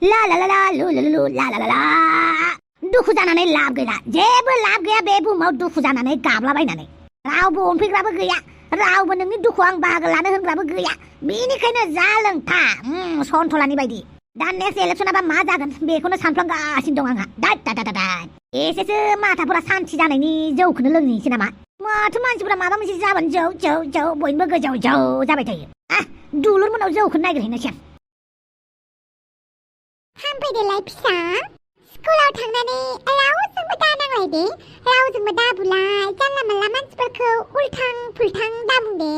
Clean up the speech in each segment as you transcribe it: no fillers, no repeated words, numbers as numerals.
ला ला ला ला लु लु लु ला ला ला ला दुखु जानानै लाब गैला जेबो लाब गैया बे बुहुमाव दुखु जानानै गाबलाबायनानै रावबो अनफैग्राबो गैया रावबो नोंनि दुखुआव आं बाहागो लानो होनग्राबो गैया बेनिखायनो जा लोंथा सन्थलानि बायदि दा नेक्स्ट इलेक्सनाबा मा जागोन बेखौनो सानफ्लांगासिनो दं आंहा दा एसेसो माथाफोरा सान्थि जानायनि जौखौनो लोंनोसै नामा माथो मानसिफोरा माबा मोनसे जाबानो जौ जौ जौ बयनिबो गोजौ जौ जाबाय थायो दुलुर मोनाव जौखौनो नागिरहैनोसै हामफैदोलाय फिसा स्कुलाव थांनानै रावजोंबो दा नांलायदे रावजोंबो दा बुलाय जानला मानला मानसिफोरखौ उल्थां फुल्थां दा बुं दे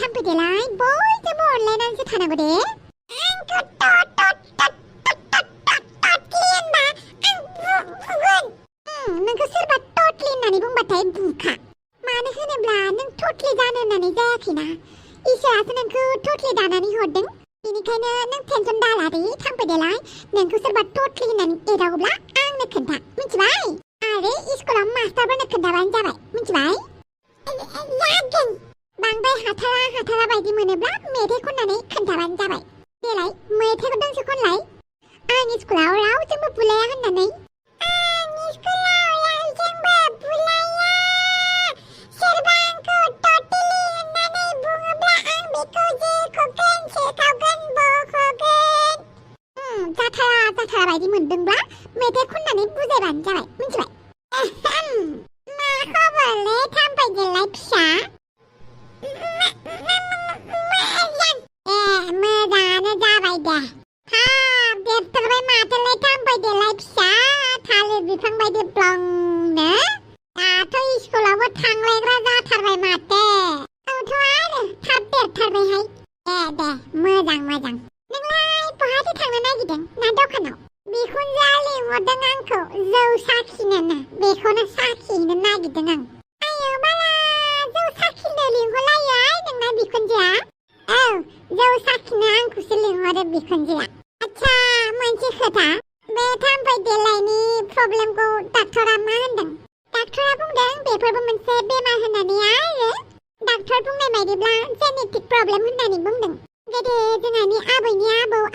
थांफैदोलाय बयजोंबो अनलायनानैसो थानांगौ दे नोंखौ सोरबा टटलि होननानै बुंबाथाय बुखा मानो होनोब्ला नों टटलि जानो होननानै जायाखैना इसोरासो नोंखौ टटलि दानानै हरदों बेनिखायनो नों टेनसन दालादे थांफैदोलाय नोंखौ सोरबा टटलि होननानै एदावोब्ला आंनो खोन्था मिथिबाय आरो स्कुलाव मास्टारफोरनो खोन्थाबानो जाबाय मिथिबाय जागोन बांद्राय हाथारा बायदि मोनोब्ला मेथाइ खननानै खोन्थाबानो जाबाय देलाय मेथाइखौ दोंसे खनलाय आं स्कुलाव रावजोंबो बुलाया होननानै आं स्कुलाव रावजोंबो बुलाया सोरबा आंखौ टटलि होननानै बुङोब्ला आं बेखौ जेखौगोन सेखावगोन बख'गोन जाथारा बायदि मोनदोंब्ला मेथाइ खननानै बुजायबानो जाबाय मिथिबाय मा खबरलै थांफैदोलाय फिसा मोजाङानो जाबाय दे हाब देरथारबाय माथोलाय थांफैदोलाय फिसा थालिर बिफां बायदि ब्लंनो दाथ' स्कुलावबो थांलायग्रा जाथारबाय माथो औथ' आरो थाब देरथारबायहाय दे मोजां नोंलाय बहाथो थांनो नागिरदों ना दखानाव बिखुनजोआ लिंहरदों आंखौ जौ साखिनोनो बेखौनो साखिहैनो नागिरदों आं आयौ बाला जौ साखिनो लिंहरलायो नोंना बिखुनजोआ औ जौ साखिनो आंखौसो लिंहरो बिखुनजोआ आच्छा मोनसे खोथा बे थांफैदोलायनि प्रब्लेमखौ डाक्टरा मा होनदों डाक्टरा बुंदों बेफोरबो मोनसे बेमार होननानै आरो डाक्टर बुंनाय बायदिब्ला जेनेटिक प्रब्लेम होननानै बुंदों गोदो जोंहानि आबैनि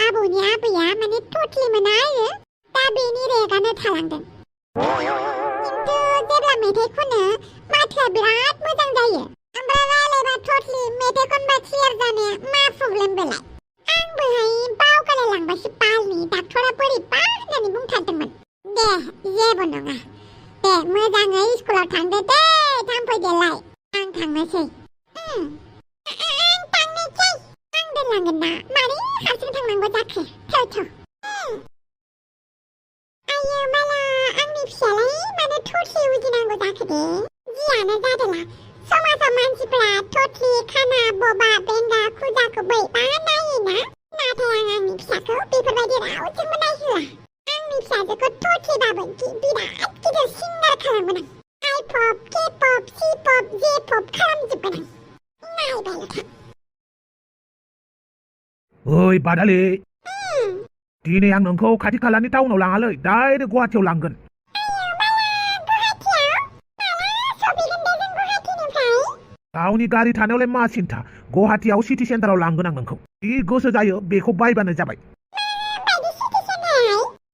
आबौनि आबैया माने टटलि मोना आरो दा बेनि रेगानो थालांदों खिन्थु जेब्ला मेथाइ खनो माथोआ बिराद मोजां जायो ओमफ्राय रायलायबा टटलि मेथाइ खनबा क्लियार जानाया मा प्रब्लेम बेलाय आंबोहाय बावगारलायलांबायसो बालनि डाक्टरा बोरैबा होननानै बुंथारदोंमोन दे जेबो नङा दे मोजाङै स्कुलाव थांदो दे थांफैदोलाय आं थांनोसै आं थांनोसै आं दोनलांगोन ना मारै हारसिं थांनांगौ जाखो थौ आयो माला आंनि फिसालाय मानो टटलि उजिनांगौ जाखो दे जियानो जादोला समाजाव मानसिफ्रा टटलि खाना बबा बेंगा खुजाखौ बैबा नायोना नाथाय आं आंनि फिसाखौ बेफोरबायदि रावजोंबो नायहोआ आंनि फिसाजोखौ टटलिबाबो बिराद गिदिर सिंगार खालामगोन आं आइपप केपप सिपप जेपप खालामजोबगोन आं नायबायल' था ओइ बादालि दिनै आं नोंखौ खाथि खालानि टाउनाव लाङालै डाइरेक्ट गुवाहाटियाव लांगोन गावनि गारि थानायावलाय मा सिन्था गुवाहाटियाव सिटि सेन्टाराव लांगोन आं नोंखौ जि गोसो जायो बेखौ बायबानो जाबाय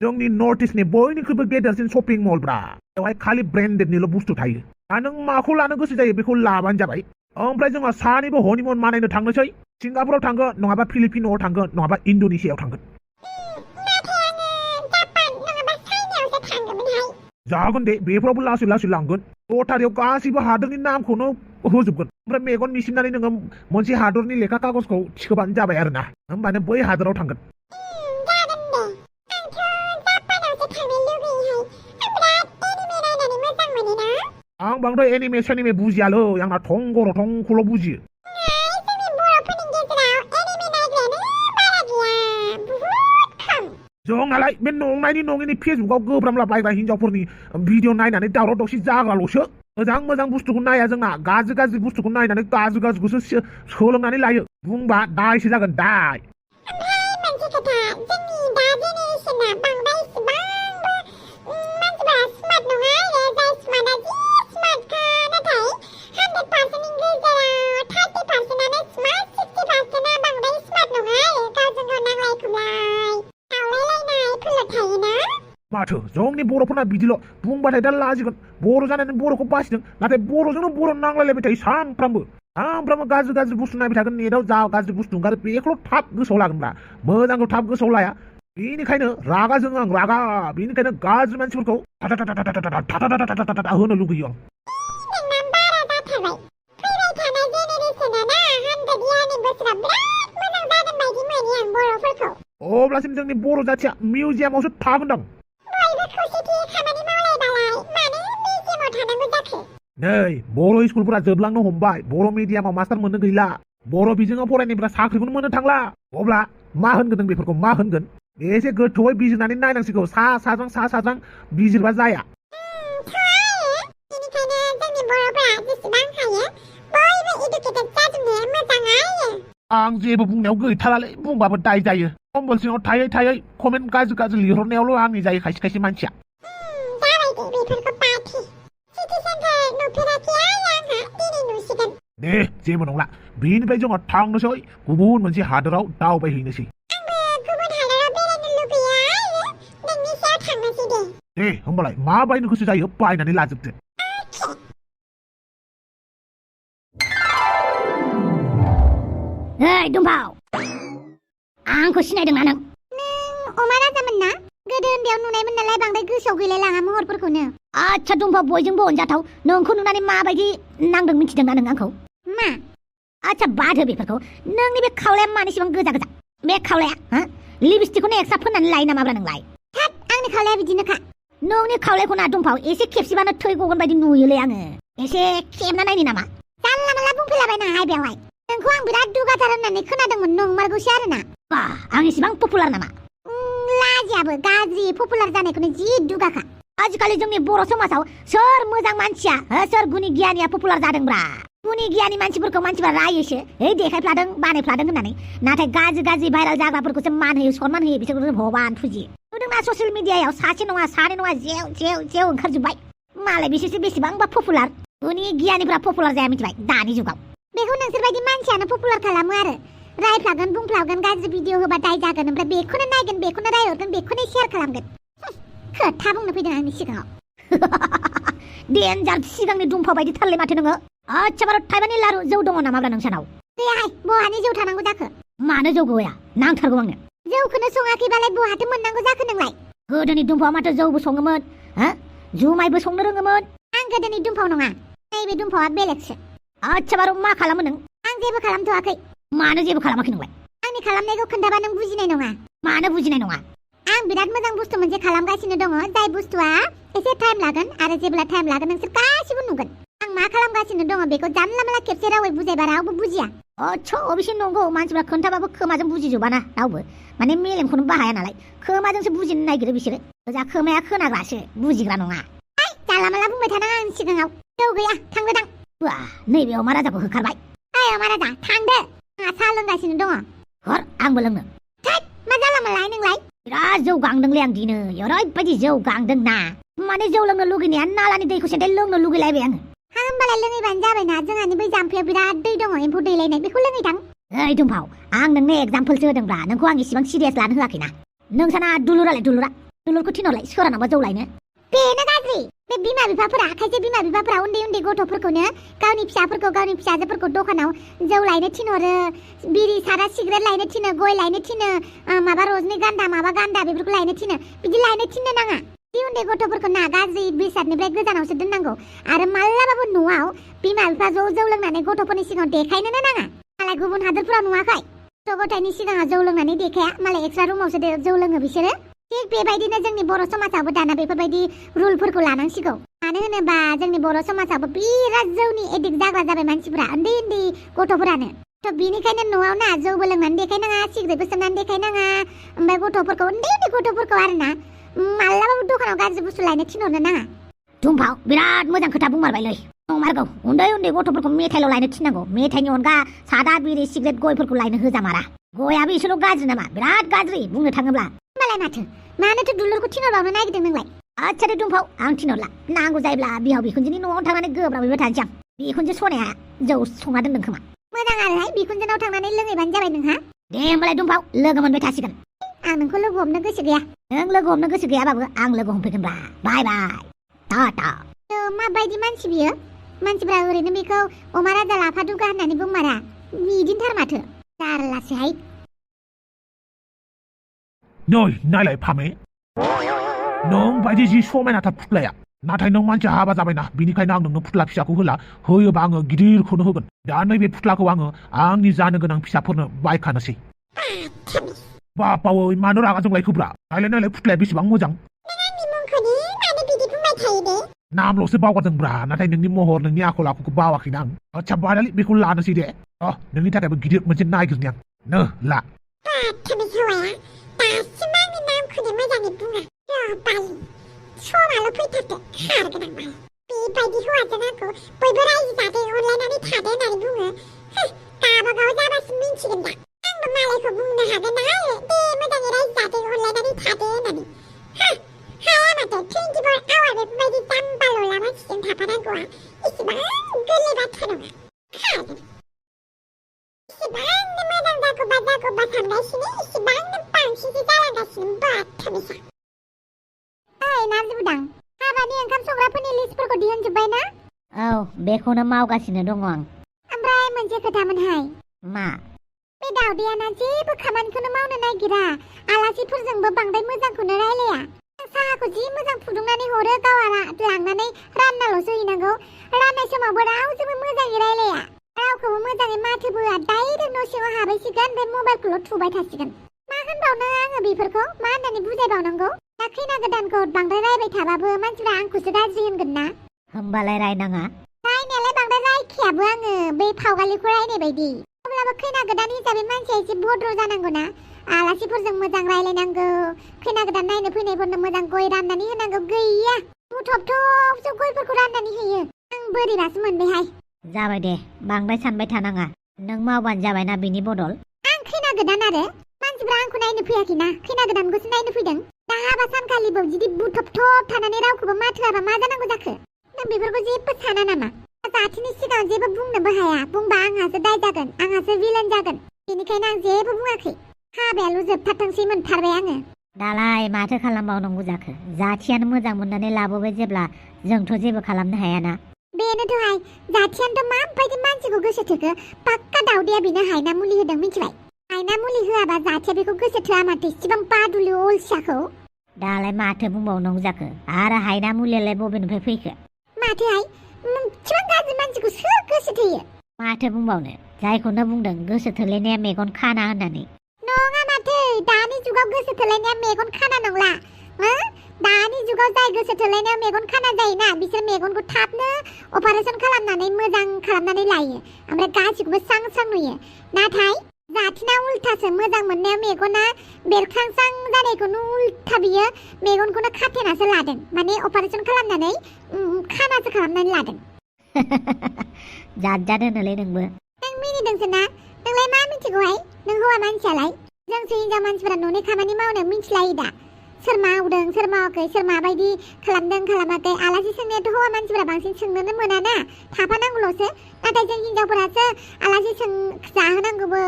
जोंनि नर्थ इस्टनि बयनिख्रुइबो गेदेरसिन शपिं मल ब्रा बेवहाय खालि ब्रेन्डेडनिल' बुस्थु थायो दा नों माखौ लानो गोसो जायो बेखौ लाबानो जाबाय ओमफ्राय जोंहा सानैबो हनिमुन मानायनो थांनोसै सिंगापुराव थांगोन नङाबा फिलिपिन'आव थांगोन नङाबा इण्ड'नेसियायाव थांगोन जागोन दे बेफोरावबो लासै लांगोन लटारियाव गासैबो हादोरनि नामखौनो होजोबगोन ओमफ्राय मेगन मिसिनानै नोङो मोनसे हादरनि लेखा कागजखौ थिखोबानो जाबाय आरोना होमबानो बै हादराव थांगोन आं बांद्राय एनिमे बुजियालै आंना थंखौल' बुजियो जोंनालाय बे नंनायनि नङिनि फेसबुकाव गोब्रामला बायग्रा हिनजावफोरनि भिडिअ नायनानै दावराव दावसि जाग्राल'सो मोजां बुस्थुखौ नाया जोंना गाज्रि बुस्थुखौ नायनानै गाज्रिखौसो सोलोंनानै लायो बुंबा दायसो जागोन दाय मोनसे खोथा जोंनि दा जेनेरेशना बांद्राय इसेबांबो मानसिफोरा स्मार्ट नङा आरो जाय स्मार्टआ जि स्मार्टखा नाथाय माथो जोंनि बर'फोरना बिदिल' बुंबाथाय दा लाजिगोन बर' जानानै बर'खौ बासिदों नाथाय बर'जोंनो बर' नांलायलायबाय थायो सानफ्रामबो गाज्रि बुस्थु नायबाय थागोन नेटआव जा गाज्रि बुस्थु ओंखारो बेखौल' थाब गोसोआव लागोनब्रा मोजांखौ थाब गोसोआव लाया बेनिखायनो रागा जोङो आं रागा बेनिखायनो गाज्रि मानसिफोरखौ होनो लुगैयो आं अब्लासिम जोंनि बर' जाथिया मिउजियामावसो थागोनदां नै बर' स्कुलफोरा जोबलांनो हमबाय बर' मिडियामाव मास्टार मोननो गैला बर' बिजोङाव फरायनायफ्रा साख्रिखौनो मोननो थांला अब्ला मा होनगोन नों बेफोरखौ मा होनगोन एसे गोथौयै बिजिरनानै नायनांसिगौ सा साज्रां बिजिरबा जाया आं जेबो बुंनायाव गैथारालै बुंबाबो दाय जायो कम्बल सिङाव थायै कमेन्ट गाज्रि लिरहरनायावल' आंनि जायो खायसे मानसिया दे जेबो नंला बेनिफ्राय जोङो थांनोसै गुबुन मोनसे हादोराव दावबायहैनोसै दे होमबालाय मा बायनो गोसो जायो बायनानै लाजोबदो Hei Dumpao आंखौ सिनायदोंना नों अमा राजामोन ना गोदो उन्दैयाव नुनायमोन नालाय बांद्राय गोसोआव गैलाय लाङा महरफोरखौनो आच्छा दुम्पाव बयजोंबो अनजाथाव नोंखौ नुनानै माबायदि नांदों मिथिदोंना नों आंखौ मा आच्छा बाद हो बेफोरखौ नोंनि बे खावलाया मानिसिबां गोजा बे खावलाया लिपस्टिकखौनो एक्सट्रा फोननानै लायो नामाब्रा नोंलाय थाद आंनि खावलाया बिदिनोखा नोंनि खावलायखौ ना दुम्पाव एसे खेबसेबानो थै गगोन बायदि नुयोलै आङो एसे खेबना नायनि नामा जानला मानला बुंफैलाबायनो हाय बेवहाय नोंखौ आं बिराद दुगाथार होननानै खोनादोंमोन नंमारगौसो आरोना बा आं इसेबां पपुलार नामा लाजियाबो गाज्रि पपुलार जानायखौनो जि दुगाखा आजिखालि जोंनि बर' समाजाव सोर मोजां मानसिया सोर गुनि गियानिया पपुलार जादोंब्रा गुनि गियानि मानसिफोरखौ मानसिफ्रा रायोसो देखायफ्लादों बानायफ्लादों होननानै नाथाय गाज्रि भाइराल जाग्राफोरखौसो मान होयो सनमान होयो बिसोरखौ भगवान फुजियो नुदोंना ससियेल मिडियायाव सासे नङा जेव ओंखारजोब्बाय मालाय बिसोरसो बेसेबांबा पपुलार गुनि गियानिफ्रा पपुलार जाया मिथिबाय दानि जुगाव बेखौ नोंसोरबायदि मानसियानो पपुलार खालामो आरो रायफ्लागोन बुंफ्लागोन गाज्रि भिडिअ होबा दाय जागोन ओमफ्राय बेखौनो नायगोन बेखौनो रायहरगोन बेखौनो शेयार खालामगोन खोथा बुंनो फैदों आंनि सिगाङाव डेन्जार सिगांनि दुम्फा बायदि थारलै माथो नोङो आच्छा बार' थाइबानि लारु जौ दङ नामाब्रा नोंसानाव गैयाहाय बहानि जौ थानांगौ जाखो मानो जौ गया नांथारगौ आंनो जौखौनो सङाखैबालाय बहाथो मोननांगौ जाखो नोंलाय गोदोनि दुम्फावा माथो जौबो सङोमोन जुमायबो संनो रोङोमोन आं गोदोनि दुम्फाव नङा नैबे दुम्फावा बेलेगसो आच्छा बार' मा खालामो नों आं जेबो खालामथ'वाखै मानो जेबो खालामाखै नोंलाय आंनि खालामनायखौ खोन्थाबा नों बुजिनाय नङा मानो बुजिनाय नङा आं बिराद मोजां बुस्थु मोनसे खालामगासिनो दङ जाय बुस्थुआ एसे टाइम लागोन आरो जेब्ला टाइम लागोन नोंसोर गासिबो नुगोन आं मा खालामगासिनो दङ बेखौ जानला मानला खेबसे रावै बुजायबा रावबो बुजिया आच्छा अबेसे नंगौ मानसिफ्रा खोन्थाबाबो खोमाजों बुजिजोबाना रावबो माने मेलेमखौनो बाहाया नालाय खोमाजोंसो बुजिनो नागिरो बिसोरो ओजा खोमाया खोनाग्रासो बुजिग्रा नङा जानला मानला बुंबाय थानाङा आंनि सिगाङाव जौ गैया थांगोदां नैबे अमा राजाखौ होखारबाय अमा राजा थांदो आंहा साहा लोंगासिनो दङ हर आंबो लोंनो थैद मा जाला मालाय नोंलाय बिराद जौ गांदोंलै आं दिनै ओरैबायदि जौ गांदों ना माने जौ लोंनो लुगैनाया नालानि दैखौ सेन्थाय लोंनो लुगैलायबाय आङो होमबालाय लोङैबानो जाबायना जोंहानि बै जाम्फैयाव बिराद दै दङ एम्फौ दैलायनाय बेखौ लोङै थां ओइ दुम्फाव आं नोंनो एगजाम्पोलसो होदोंब्रा नोंखौ आं इसेबां सिरियास लानो होआखैना नोंसाना दुलुरखौ थिनहरलाय सोरानावबा जौ लायनो बेनो गाज्रि बे बिमा बिफाफोरा खायसे बिमा बिफाफोरा उन्दै गथ'फोरखौनो गावनि फिसाजोफोरखौ दखानाव जौ लायनो थिनहरो बिरि सारा सिगारेट लायनो थिनो गय लायनो थिनो माबा रजनि गान्दा माबा गान्दा बेफोरखौ लायनो थिनो बिदि लायनो थिननो नाङा बे उन्दै गथ'फोरखौ ना गाज्रि बेसादनिफ्राय गोजानावसो दोननांगौ आरो मालाबाबो न'आव बिमा बिफा ज' लोंनानै गथ'फोरनि सिगाङाव देखायनोनो नाङा मालाय गुबुन हादोरफोराव नुवाखै गथ' गथायनि सिगाङाव जौ लोंनानै देखाया मालाय एक्सट्रा रुमावसो जौ लोङो बिसोरो थिग बेबायदिनो जोंनि बर' समाजावबो दाना बेफोरबायदि रुलफोरखौ लानांसिगौ मानो होनोबा जोंनि बर' समाजावबो बिराद जौनि एडिक्ट जाग्रा जाबाय मानसिफोरा उन्दै गथ'फोरानो थ' बिनिखायनो न'आव ना जौबो लोंनानै देखायनाङा सिगारेटबो सोबनानै देखायनाङा ओमफ्राय गथ'फोरखौ उन्दै गथ'फोरखौ आरोना मालाबाबो दखानाव गाज्रि बुस्थु लायनो थिनहरनो नाङा दुम्फाव बिराद मोजां खोथा बुंमारबायलै नंमारगौ उन्दै गथ'फोरखौ मेथाइल' लायनो थिननांगौ मेथाइनि अनगा सादा बिरि सिगारेट गयफोरखौ लायनो होजामारा गयाबो एसेल' गाज्रि नामा बिराद गाज्रि बुंनो थाङोब्ला होमबालाय मानोथो दुलुरखौ थिनहरबावनो नागिरदों नोंलाय आच्छा दे दुम्फाव आं थिनहरला नांगौ जायोब्ला बिहाव बिखुनजोनि न'आव थांनानै गोब्राबैबो थानोसै आं बिखुनजो सनाया जौ संना दोनदों खोमा मोजां आरोहाय बिखुनजोनाव थांनानै लोङैबानो जाबाय नोंहा दे होमबालाय दुम्फाव लोगो मोनबाय थासिगोन आं नोंखौ लोगो हमनो गोसो गैया नों लोगो हमनो गोसो गैयाबाबो आं लोगो हमफैगोनब्रा बाय बाय टाटा माबायदि मानसि बियो मानसिफ्रा ओरैनो बेखौ अमा राजा लाफा दुगा होननानै बुंमारा बिदिनोथार माथो जारलासोहाय नै नायलाय फामे नों बायदि जि समायनाथार फुथलाया नाथाय नों मानसि हाबा जाबायना बिनिखायनो आं नोंनो फुथला फिसाखौ होला होयोबा आङो गिदिरखौनो होगोन दा नैबे फुथलाखौ आङो आंनि जानो गोनां फिसाफोरनो बायखानोसै बापावै मानो रागा जोंलायखोब्रा नायलाय फुथलाया बेसेबां मोजां नामल'सो बावगारदोंब्रा नाथाय नोंनि महर नोंनि आखल आखुखौ बावाखैना आं आच्छा बादालि बेखौ लानोसै दे नोंनि थाखायबो गिदिर मोनसे नायगिरनि आं नो ला दासिम आंनि नामखौनो मोजाङै बुङा बाय समाल' फैथारदो खारगोनां बाय बेबायदि हौवाजों आंखौ बयबो रायजो जादो अनलायनानै थादो होननानै बुङो गावबागाव जाबासो मिन्थिगोन दा आंबो मालायखौ बुंनो हागोन ना दे मोजाङै रायजो जादो अनलायनानै थादो होननानै हाया माथो 24 आवार बेफोरबायदि जाम्बाल' मानसिजों थाफानांगौआ इसेबां गोरलै बाथ्रा नङा खारगोन इसेबांनो मोजां जागौबा सानगासिनो इसेबांनो बांसिनसो जालांगासिनो बाथ्रानिसा नार्जि बुदां हाबानि ओंखाम संग्राफोरनि लिस्टफोरखौ दिहुनजोब्बाय ना औ बेखौनो मावगासिनो दङ आं ओमफ्राय मोनसे खोथामोनहाय मा बे दावदैयाना जेबो खामानिखौनो मावनो नागिरा आलासिफोरजोंबो बांद्राय मोजांखौनो रायलाया साहाखौ जि मोजां फुदुंनानै हरो गावहा लांनानै राननाल'सो हैनांगौ राननाय समावबो रावजोंबो मोजाङै रायलाया रावखौबो मोजाङै माथो बोआ डाइरेक्ट न' सिङाव हाबहैसिगोन ओमफ्राय मबाइलखौल' थुबाय थासिगोन मा होनबावनो आङो बेफोरखौ मा होननानै बुजायबावनांगौ दा खैना गोदानखौ बांद्राय रायबाय थाबाबो मानसिफ्रा आंखौसो गाज्रि होनगोन ना होमबालाय रायनाङा रायनायालाय बांद्राय रायखायाबो आङो बै फावगालिखौ रायनाय बायदि अब्लाबो खैना गोदान हिसाबै मानसिया एसे भद्र जानांगौ ना आलासिफोरजों मोजां रायलायनांगौ खैना गोदान नायनो फैनायफोरनो मोजां गय राननानै होनांगौ गैया बुथब-थबसो गयफोरखौ राननानै होयो आं बोरैबासो मोनबायहाय जाबाय दे बांद्राय सानबाय थानाङा नों मावबानो जाबायना बिनि बदल आं खैना गोदान आरो मानसिफ्रा आंखौ नायनो फैयाखैना खैना गोदानखौसो नायनो फैदों दा हाबा सानखालिबो जुदि बुथब-थब थानानै रावखौबो माथो होआबा मा जानांगौ जाखो नों बेफोरखौ जेबो साना नामा जाथिनि सिगाङाव जेबो बुंनोबो हाया बुंबा आंहासो दाय जागोन आंहासो भिलेन जागोन बेनिखायनो आं जेबो बुङाखै हाबायाल' जोबथारथोंसै मोनथारबाय आङो दालाय माथो खालामबावनांगौ जाखो जाथियानो मोजां मोननानै लाबोबाय जेब्ला जोंथ' जेबो खालामनो हायाना बेनोथ'हाय जाथियानोथ' माबायदि मानसिखौ गोसो थोखो पाक्का दावदैया बेनो हायना मुलि होदों मिथिबाय हायना मुलि होआबा जाथिया बेखौ गोसो थोआ माथो इसेबां बादुलि अलसियाखौ दालाय माथो बुंबावनांगौ जाखो आरो हायना मुलियालाय बबेनिफ्राय फैखो माथोहाय इसेबां गाज्रि मानसिखौ सोर गोसो थोयो माथो बुंबावनो जायखौनो बुंदों गोसो थोलायनाया मेगन खाना होननानै नङा माथो दानि जुगाव गोसो थोलायनाया मेगन खाना नंला दानि जुगाव जाय गोसो थोलायनायाव मेगन खाना जायोना बिसोर मेगनखौ थाबनो अपारेसन खालामनानै मोजां खालामनानै लायो ओमफ्राय गासिखौबो स्रां स्रां नुयो नाथाय जाथिना उल्थासो मोजां मोननायाव मेगना बेरखांस्रां जानायखौनो उल्था बियो मेगनखौनो खाथेनासो लादों माने अपारेसन खालामनानै खानासो खालामनानै लादों जाद जाद होनोलै नोंबो नों मिनिदोंसो ना नोंलाय मा मिथिगौहाय नों हौवा मानसियालाय जोंसो हिनजाव मानसिफोरा न'नि खामानि मावनायाव मिथिलायो दा सोर मावदों सोर मावाखै सोर माबायदि खालामदों खालामाखै आलासि सोंनायाथ' हौवा मानसिफोरा बांसिन सोंनोनो मोनाना थाफानांगौल'सो नाथाय जों हिनजावफोरासो आलासि जाहोनांगौबो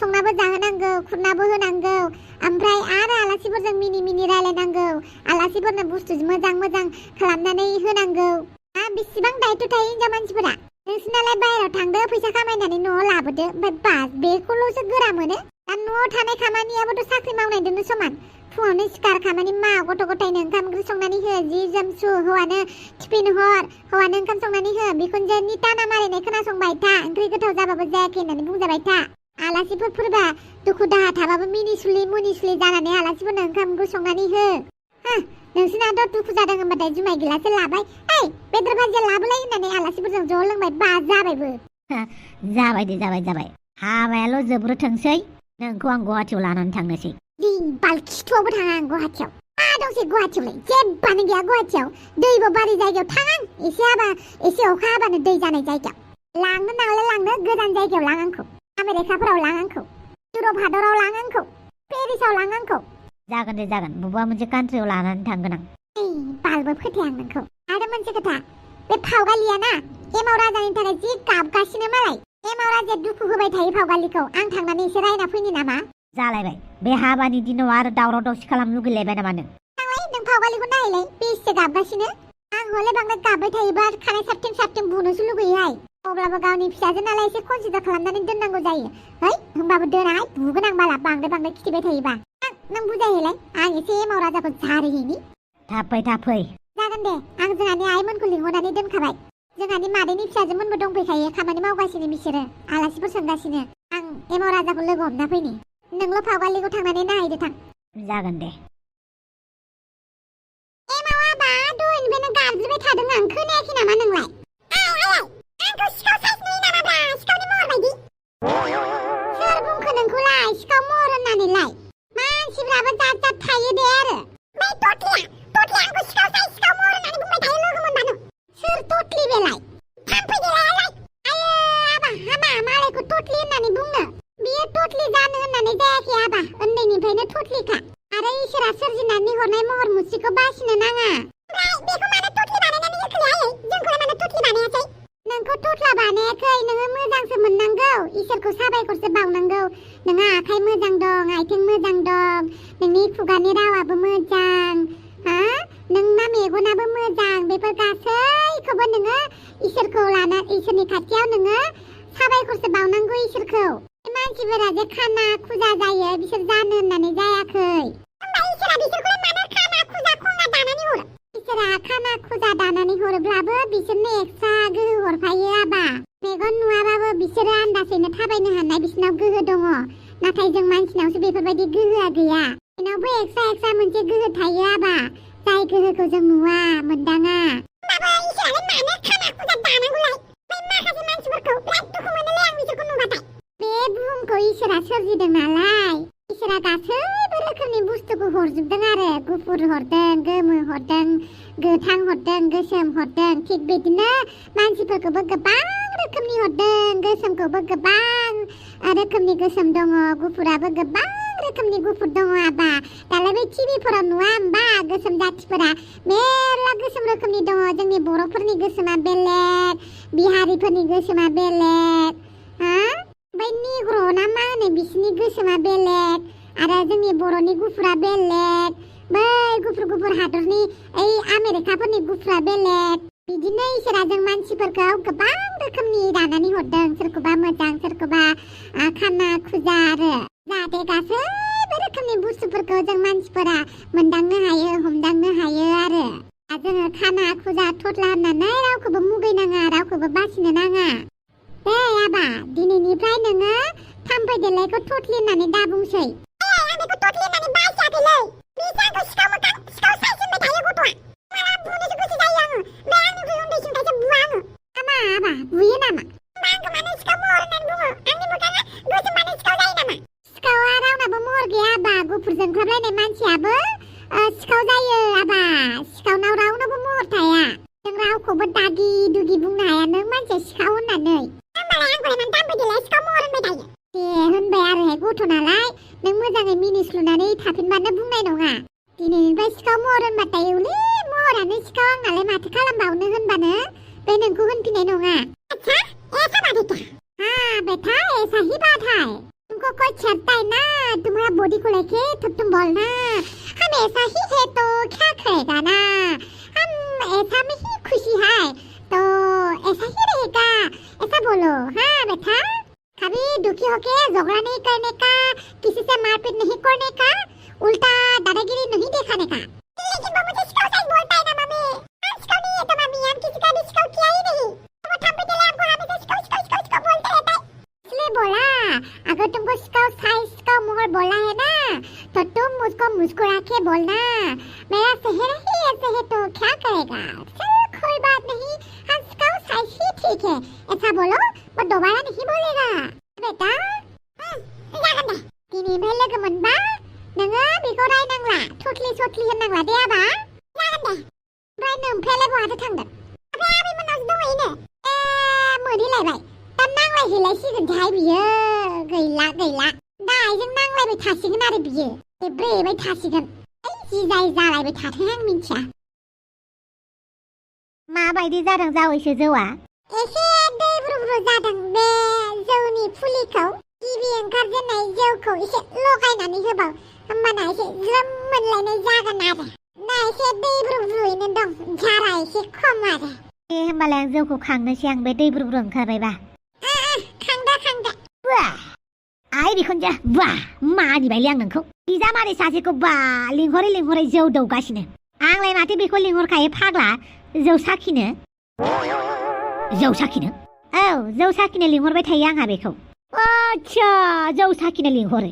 संनाबो जाहोनांगौ खुरनाबो होनांगौ ओमफ्राय आरो आलासिफोरजों मिनि मिनि रायलायनांगौ आलासिफोरनो बुस्थु मोजां मोजां खालामनानै होनांगौ बेसेबां दायथ' थायो हिनजाव मानसिफोरा नोंसिनालाय बाहेरायाव थांदो फैसा खामायनानै न'आव लाबोदो ओमफ्राय बास बेखौल'सो गोरा मोनो दा न'आव थानाय खामानियाबोथ' साख्रि मावनायजोंनो समान फुङावनो सिखार खामानि माव गथ' गथायनो ओंखाम ओंख्रि संनानै हो जि जोम सु हौवानो टिफिन हर हौवानो ओंखाम संनानै हो बिखुनजोनि ताना मारिनाय खोनासंबाय था ओंख्रि गोथाव जाबाबो जायाखै होननानै बुंजाबाय था आलासिफोर फैबा दुखु दाहा थाबाबो मिनिसुलि मुनिसुलि जानानै आलासिफोरनो ओंखाम ओंख्रि संनानै हो नोंसिनाथ' दुखु जादों होनबाथाय जुमाय गिलासो लाबाय बेदर भाजिया लाबोलाय होननानै आलासिफोरजों ज' लोंबाय बा जाबायबो जाबाय दे जाबाय हाबायाल' जोबग्रोथोंसै नोंखौ आं गुवाहाटियाव लानानै थांनोसै बालखिथ'आवबो थाङा आं गुवाहाटियाव मा दंसै गुवाहाटियावलाय जेबबानो गैया गुवाहाटियाव दैबो बारि जायगायाव थाङा एसे अखा हाबानो दै जानाय जायगायाव लांनो नांलाय लांनो गोजान जायगायाव लां आंखौ आमेरिकाफोराव लां आंखौ इउरप हादराव लां आंखौ पेरिसाव लां आंखौ जागोन दे जागोन बबेबा मोनसे कान्ट्रियाव लानानै थांगोन आं बालबो फोथाया आं नोंखौ आरो मोनसे खोथा बे फावगालिया ना एमाव राजानि थाखाय जि गाबगासिनो मालाय एमाव राजाया दुखु होबाय थायो फावगालिखौ आं थांनानै एसे रायना फैनि नामा जालायबाय बे हाबानि दिनाव आरो दावराव दावसि खालामनो लुगैलायबाय नामा नों? नों फावगालिखौ नायलाय बेसे गाबगासिनो आं हले बांद्राय गाबबाय थायोबा खानाय साबथिं साबथिं बुनोसो लुगैयोहाय अब्लाबो गावनि फिसाजो नालाय एसे कनसिदार खालामनानै दोननांगौ जायो है होमबाबो दोनाहाय बुगोन आं बाला बांद्राय खिथिबाय थायोबा नों बुजायहैलाय आं एसे एमाव राजाखौ जारिहैनि थाब फै जागोन दे आं जोंहानि आइमोनखौ लिंहरनानै दोनखाबाय जोंहानि मादैनि फिसाजोमोनबो दंफैखायो खामानि मावगासिनो बिसोरो आलासिफोर सोंगासिनो आं एमाव राजाखौ लोगो हमना फैनि नोंल' फावगालिखौ थांनानै नायहैदो थां जागोन दे एमावा बा दहायनिफ्रायनो गाबज्रिबाय थादों आं खोनायाखै नामा नोंलाय आंखौ सिखाव साइज नुयो नामाब्रा सिखावनि महर बायदि सोर बुंखो नोंखौलाय सिखाव महर होननानैलाय मानसिफ्राबो जात थायो दे आरो बै टटलिया आंखौ सिखाव साइज सिखाव महर होननानै बुंबाय थायो लोगो मोनबानो सोर टटलि बेलाय थाम्फै देलायालाय आयो आबा हामा मालायखौ टटलि होननानै बुंनो बियो टटलि जानो होननानै जायाखै आबा उन्दैनिफ्रायनो टटलिखा आरो इसोरा सोरजिनानै हरनाय महर मुस्रिखौ बासिनो नाङा ओमफ्राय बेखौ मानो टटलि बानायनानै होखोलाय जोंखौलाय मानो टटलि बानायासै नोंखौ टटला बानायाखै नोङो मोजांसो मोननांगौ इसोरखौ साबायखरसो बावनांगौ नोंहा आखाइ मोजां दं आथिं मोजां दं नोंनि खुगानि रावाबो मोजां हा नोंना मेगनाबो मोजां बेफोर गासैखौबो नोङो इसोरखौ लाना इसोरनि खाथियाव नोङो साबायखरसो बावनांगौ इसोरखौ मानसिफोरा जे खाना खुजा जायो बिसोर जानो होननानै जायाखै होमबा इसोरा बिसोरखौलाय मानो खाना खुजा खंगा दानानै हरो इसोरा खाना खुजा दानानै हरोब्लाबो बिसोरनो एक्सट्रा गोहो हरफायो आबा मेगन नुवाबाबो बिसोरो आन्दासैनो थाबायनो हानाय बिसोरनाव गोहो दङ नाथाय जों मानसिनावसो बेफोरबायदि गोहोआ गैया बिनावबो एक्सट्रा मोनसे गोहो थायो आबा जाय गोहोखौ जों नुवा मोनदाङा होमबाबो इसोरालाय मानो खाना खुजा दानांगौलाय बै माखासे मानसिफोरखौ बिराद दुखु मोनोलै आं बिसोरखौ नुबाथाय बे बुहुमखौ इसोरा सोरजिदों नालाय इसोरा गासैबो रोखोमनि बुस्थुखौ हरजोबदों आरो गुफुर हरदों गोमो हरदों गोथां हरदों गोसोम हरदों थिग बिदिनो मानसिफोरखौबो गोबां रोखोमनि हरदों गोसोमखौबो गोबां रोखोमनि गोसोम दङ गुफुराबो गोबां रोखोमनि गुफुर दङ आबा दालाय बै टिभिफोराव नुवा होमबा गोसोम जाथिफोरा मेरला गोसोम रोखोमनि दङ जोंनि बर'फोरनि गोसोमा बेलेग बिहारिफोरनि गोसोमा बेलेग हा बै निग्र' ना मा होनो बिसिनि गोसोमा बेलेग आरो जोंनि बर'नि गुफुरा बेलेग बै गुफुर हादरनि ओइ आमेरिकाफोरनि गुफुरा बेलेग बिदिनो इसोरा जों मानसिफोरखौ गोबां रोखोमनि दानानै हरदों सोरखौबा मोजां सोरखौबा खाना खुजा आरो जाहाथे गासैबो रोखोमनि बुस्थुफोरखौ जों मानसिफोरा मोनदांनो हायो हमदांनो हायो आरो जोङो खाना खुजा थथला होननानै रावखौबो मुगैनाङा रावखौबो बासिनो नाङा दे आबा दिनैनिफ्राय नोङो थाम्फै देलायखौ टटलि होननानै दा बुंसै आं बेखौ टटलि होननानै बासियाखैलै बिसो आंखौ सिखाव मोखां सिखाव साइज होनबाय थायो गथ'आ माला बुनोसो गोसो जायो आङो बे आंनिख्रुइ उन्दैसिनखायसो बुवा आङो आबा बुयो नामा होमबा आंखौ मानो सिखाव महर होननानै बुङो आंनि मोखाङा गोसोमबानो सिखाव जायो नामा सिखावा रावनाबो महर गैया आबा गुफुर जोंख्लाबलायनाय मानसियाबो सिखाव जायो आबा सिखावनाव रावनाबो महर थाया जों रावखौबो दागि दुगि बुंनो हाया नों मानसिया सिखाव होननानै होमबालाय आंखौलाय मानो थाम्फै देलाय सिखाव महर होनबाय थायो दे होनबाय आरोहाय गथ' नालाय नों मोजाङै मिनिस्लुनानै थाफिनबानो बुंनाय नङा दिनैनिफ्राय सिखाव महर होनबाथाय उलै महरानो सिखाव आंनालाय माथो खालामबावनो होनबानो बे नोंखौ होनफिननाय नङा अच्छा ऐसा बात है क्या हाँ बेटा ऐसा ही बात है तुमको कोई छेड़ता है ना तुम्हारा बॉडी को लेके तो तुम बोलना हम ऐसा ही है तो क्या करेगा ना हम ऐसा में ही खुशी है तो ऐसा ही रहेगा ऐसा बोलो हाँ बेटा कभी दुखी होके झगड़ा नहीं करने का किसी से मारपीट नहीं करने का उल्टा दादागिरी नहीं दिखाने का लेकिन वो मुझे सिखाओ साइज बोलता है ना मम्मी सिखाओ नहीं है तो मम्मी हम किसी का भी सिखाओ किया ही नहीं वो थंपी देले हमको हमेशा सिखाओ बोलते रहता है इसलिए बोला अगर तुमको सिखाओ साइज सिखाओ मोहर बोला है ना तो तुम मुझको मुस्कुरा के बोलना मेरा चेहरा ही ऐसे है तो क्या करेगा चलो कोई बात नहीं हम सिखाओ साइज ही ठीक है ऐसा बोलो वो दोबारा नहीं बोलेगा बेटा जागोन दे दिनैनिफ्राय लोगो मोनबा नोङो बेखौ रायनांला थथलि सथलि होननांला दे आबा जागोन दे ओमफ्राय नोमफ्रायालाय बहाथो थांदों ओमफ्राय आबैमोननावसो दंहैनो मोनहैलायबाय दा नांलायहैलायसिगोनथाय बियो गैला दाहायजों नांलायबाय थासिगोन आरो बियो एब्रेबाय थासिगोन जि जाय जालायबाय थाथों आं मिन्थिया माबायदि जादों जावैसो जौआ एसे दै ब्रुब्रु जादों बे जौनि फुलिखौ गिबि ओंखारजेननाय जौ जौखौ एसे लगायनानै होबाव होमबाना एसे ज्रोम मोनलायनाय जागोन आरो दा एसे दै ब्रुब्रुयैनो दं जारा एसे खम आरो होमबालाय आं जौखौ खांनोसै आं बे दै ब्रुब्रु ओंखारबायबा खांदो बा आइ बिखुनजो बा मानिबायलै आं नोंखौ बिजामादै सासेखौ बा लिंहरै जौ दौगासिनो आंलाय माथो बेखौ लिंहरखायो फाग्ला जौ साखिनो औ जौ साखिनो लिंहरबाय थायो आंहा बेखौ आच्छा जौ साखिनो लिंहरो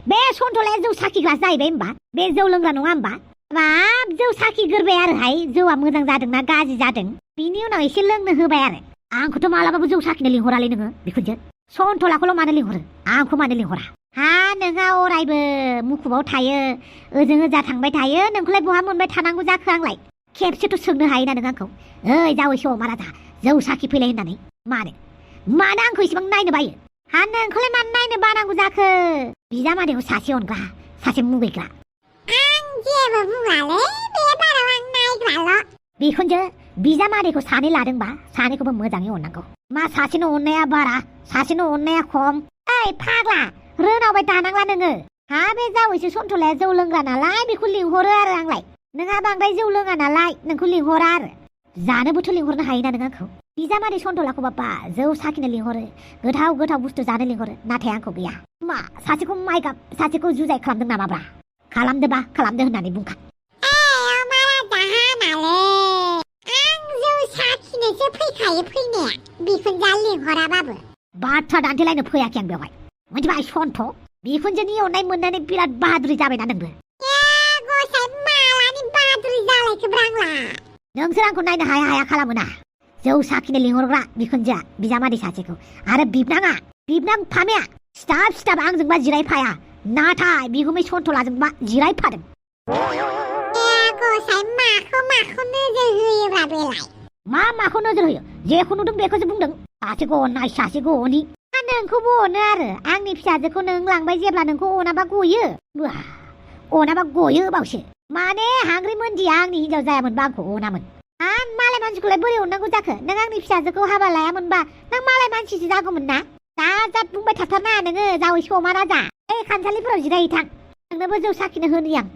बे सन्थलाया जौ साखिग्रा जाहैबाय होमबा बे जौ लोंग्रा नङा होमबा बाब जौ साखिगोरबाय आरोहाय जौआ मोजां जादोंना गाज्रि जादों बिनि उनाव एसे लोंनो होबाय आरो आंखौथ' मालाबाबो जौ साखिनो लिंहरालै नोङो बिखुनजो सन्थलाखौल' मानो लिंहरो आंखौ मानो लिंहरा हा नोंहा अरायबो मुखुबाव थायो ओजों ओजा थांबाय थायो नोंखौलाय बहा मोनबाय थानांगौ जाखो आंलाय खेबसेथ' सोंनो हायोना नों आंखौ ओइ जावैसो अमा राजा जौ साखि फैलाय होननानै मानो आंखौ इसेबां नायनो बायो हा नोंखौलाय मानो नायनो बानांगौ जाखो बिजामादैखौ सासे अनग्रा सासे मुगैग्रा आं जेबो बुङालै बे बाराव आं नायग्राल' बिखुनजो बिजामादैखौ सानै लादोंबा सानैखौबो मोजाङै अननांगौ मा सासेनो अननाया बारा सासेनो अननाया खम ओइ फाग्ला रोनावबाय दानांला नोङो हा बे जावैसो सन्थलाया जौ लोंग्रा नालाय बेखौ लिंहरो आरो आंलाय नोंहा बांद्राय जौ लोङा नालाय नोंखौ लिंहरा आरो जानोबोथ' लिंहरनो हायोना नों आंखौ बिजामादै सन्थलाखौ बाबा जौ साखिनो लिंहरो गोथाव बुस्थु जानो लिंहरो नाथाय आंखौ गैया मा सासेखौ माइगाब सासेखौ जुजाय खालामदों नामाब्रा खालामदो होननानै बुंखा अमा राजा आं जौ साखिनोसो फैखायो फैनाया बिखुनजोआ लिंहराबाबो बाथ्रा दान्थेलायनो फैयाखै आं बेवहाय मोनथिबाय सन्थ बिखुनजोनि अननाय मोननानै बिराद बाहादुरि जाबायना नोंबो गसाइ मालानि बाहादुरि जालायखोब्रा आंलाय नोंसोर आंखौ नायनो हाया खालामोना जौ साखिनो लिंहरग्रा बिखुनजोआ बिजामादै सासेखौ आरो बिबनां फामेया सिथाब आंजोंबा जिरायफाया नाथाय बिगुमै सन्थलाजोंबा जिरायफादों गसाइ माखौ नोजोर होयोब्रा बेलाय माखौ नोजोर होयो जेखौ नुदों बेखौसो बुंदों सासेखौ अननाय सासेखौ अनि नोंखौबो अनो आरो आंनि फिसाजोखौ नों लांबाय जेब्ला नोंखौ अनाबा गयो बावसो माने हांग्रि मोनदिया आंनि हिनजाव जायामोनबा आंखौ अनामोन मालाय मानसिखौलाय बोरै अननांगौ जाखो नों आंनि फिसाजोखौ हाबा लायामोनबा नों मालाय मानसिसो जागौमोन ना दा बुंबाय थाथारना नोङो जावैसो अमा राजा खामसालिफोराव जिरायहैथां नोंनोबो जौ साखिनो होनि आं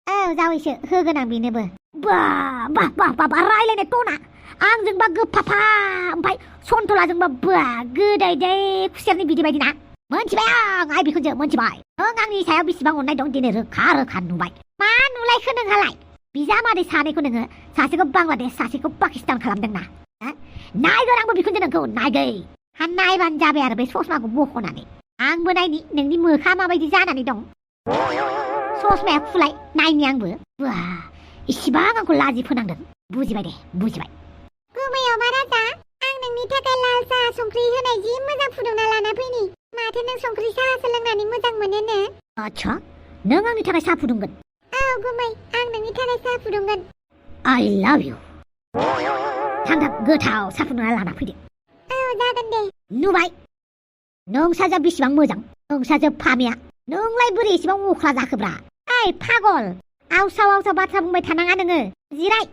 औ जावैसो होगोन आं बेनोबो बा रायलायनाय टना आंजोंबा गोफाफा ओमफ्राय सन्थलाजोंबा गोदै खुसेरनि बिदै बायदि ना मोनथिबाय आं आइ बिखुनजो मोनथिबाय नों आंनि सायाव बेसेबां अननाय दं दिनै रोखा नुबाय मा नुलायखो नोंहालाय बिजामादै सानैखौ नोङो सासेखौ बांलादेश सासेखौ पाकिस्तान खालामदोंना नायगोन आंबो बिखुनजो नोंखौ नायगै नायबानो जाबाय आरो बे ससमाखौ बख'नानै आंबो नायनि नोंनि मोखा माबायदि जानानै दं ससमाया खुलाय नायनि आंबो इसिबां आंखौ लाजि फोनांदों बुजिबाय गुमै अमा राजा आं नोंनि थाखाय लाल साहा संख्रि होनाय जि मोजां फुदुंना लाना फैनि माथो नों संख्रि साहासो लोंनानै मोजां मोनोनो आच्छा नों आंनि थाखाय साहा फुदुंगोन औ गुमै आं नोंनि थाखाय साहा फुदुंगोन आइ लाभ इउ थां गोथाव साहा फुदुंना लाना फैदो औ जागोन दे नुबाय नोंसाजा बेसेबां मोजां नोंसाजो फामिया नोंलाय बोरै एसेबां अख्रा जाखोब्रा ओइ पागल आवसाव बाथ्रा बुंबाय थानाङा नोङो जिराय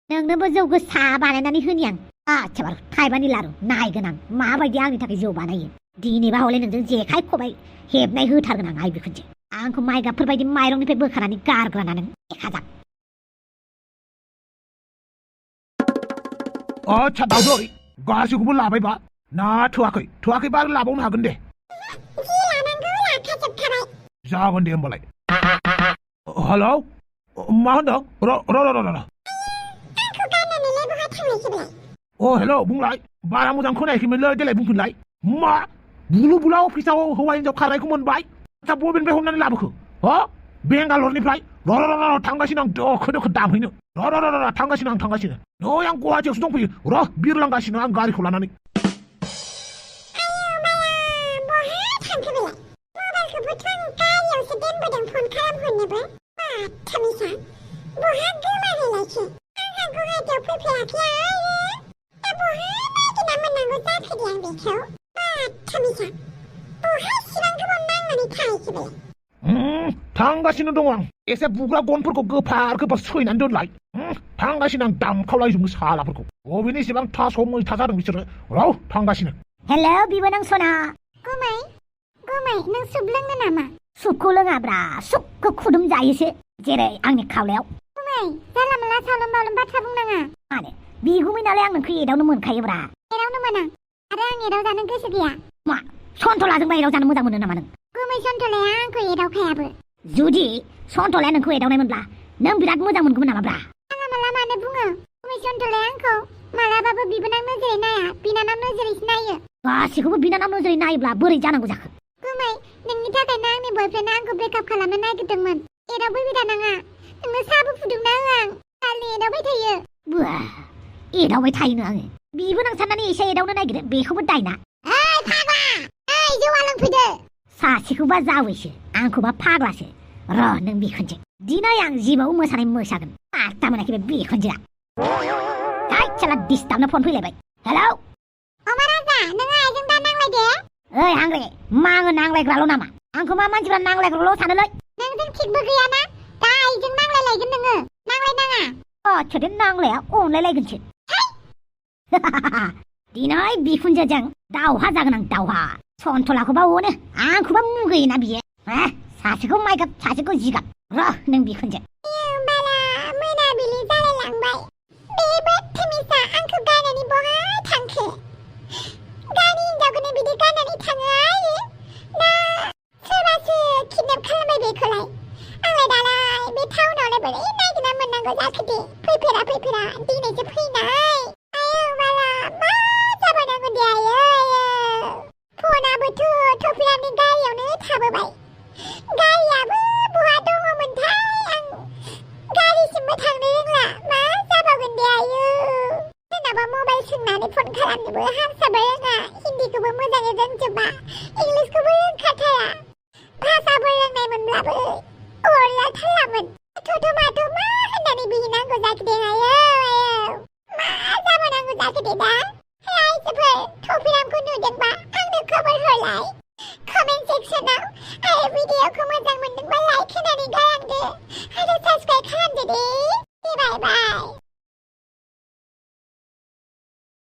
नोंनोबो जौ गोसा बानायनानै होनि आं आच्छा बार थाइबानि लारु नायगोन आं माबायदि आंनि थाखाय जौ बानायो दिनैबा हले नोंजों जेखाइ खबाइ हेबनाय होथारगोन आं आइ बिखुनजो आंखौ माइगाबफोरबायदि माइरंनिफ्राय बोखानानै गारग्राना नों हेफाजाब आच्छा दावदै गासैखौबो लाबायबा ना थोआखैबा लाबावनो हागोन दे जागोन दे होमबालाय हेलौ मा होनदों र हेलौ बुंलाय बारा मोजां खोनायाखैमोनलै देलाय बुंफिनलाय मा बुला अफिसाव हौवा हिनजाव खारनायखौ मोनबाय आच्छा बबेनिफ्राय हमनानै लाबोखो बेंगालरनिफ्राय र थांगासिनो आं दोखो दामहैनो र थांगासिनो नै आं गुवाहाटियावसो दंफैयो र बिरलांगासिनो आं गारिखौ लानानै थांगासिनो दं आं एसे बुग्रा गनफोरखौ गोफार सैनानै दोनलाय थांगासिनो आं दामखावलायजोबो सालाफोरखौ बबेनि एसेबां थास' मैथा जादों बिसोरो र थांगासिनो हेलौ बिबोनां सना गुमै नों सुप लोङो नामा सुपखौ लोङाब्रा सुपखौ खुदुम जायोसो जेरै आंनि खावलायाव गुमै जानला मोनला सावलों बावलों बाथ्रा बुंनाङा मानो बिगुमै नालाय आं नोंखौ एदावनो मोनखायोब्रा एदावनो मोना आरो आं एदाव जानो गोसो गैया मा सन्थलाजोंबा एदाव जानो मोजां मोनो नामा नों गुमै सन्थलाया आंखौ एदावखायाबो जुदि सन्थलाया नोंखौ एदावनायमोनब्ला नों बिराद मोजां मोनगौमोन नामाब्रा आङा माला मानो बुङो गुमै सन्थलाया आंखौ मालाबाबो बिबोनां नोजोरै नाया बिनानाव नोजोरैसो नायो गासिखौबो बिनानाव नोजोरै नायोब्ला बोरै जानांगौ जाखो गुमै नोंनि थाखायनो आंनि बयफ्रेन्डआ आंखौ ब्रेकआप खालामनो नागिरदोंमोन एदावबाय दानाङा नोंनो साहाबो फुदुंना हो आं खालि एदावबाय थायो बुआ एदावबाय थायोनो आङो बिबोनां साननानै एसे एदावनो नागिरो बेखौबो दायना ओइ फाग्ला ओइ जौआ लोंफैदो सासेखौबा जावैसो आंखौबा फाग्लासो र' नों बिखुनजो दिनै आं जिबाव मोसानाय मोसागोन पात्ता मोनाखै बे बिखुनजोआ हाय साला डिस्टार्बनो फन फैलायबाय हेलौ अमा राजा नोङो आइजों दा नांलायदो ओइ हांग्रे मा आङो नांलायग्राल' नामा आंखौ मा मानसिफ्रा नांलायग्राल' सानोलै नोंजों थिगबो गैयाना दा आइजों नांलायलायगोन नोङो नांलायनाङा अ नांलाया अनलायलायगोनसो दिनै बिखुनजोजों दावहा जागोन आं दावहा सन्थलाखौबा अनो आंखौबा मुगैयोना बियो सासेखौ माइगाब सासेखौ जिगाब र' नों बिखुनजो बाला मोनाबिलि जालायलांबाय बेबो थेमिसा आंखौ गारनानै बहाय थांखो गावनि हिनजावखौनो बिदि गारनानै थाङो आयो ना सोरबासो किडनेप खालामबाय बेखौलाय आंलाय दालाय बे टाउनावलाय बोरै नागिरना मोननांगौ जाखो दे फैफेरा दिनैसो फैनाय आयौ बाला मा जाबावनांगौ दे आयो फनाबोथ' थफिरामनि गारियावनो थाबोबाय गारियाबो बहा दङमोनथाय आं गारिसिमबो थांनो रोंला मा जाबावगोन दे आयु सोरनाबा मबाइल सोंनानै फन खालामनोबो हारसाबो रोङा हिन्दीखौबो मोजाङै रोंजोबा इंलिसखौबो रोंखाथारा भाषाबो रोंनायमोनब्लाबो अरलाथारामोन माथ' मा होननानै बिहैनांगौ जाखो दे आयौ मा जाबावनांगौ जाखो दे दा आइजोफोर थफिरामखौ नुदोंबा आंनो खबर हरलाय कमेन्ट सेक्सनाव आरो भिडिअखौ मोजां मोनदोंबा लाइक होनानै गालांदो आरो साबस्क्राइब खालामदो दे बाय बाय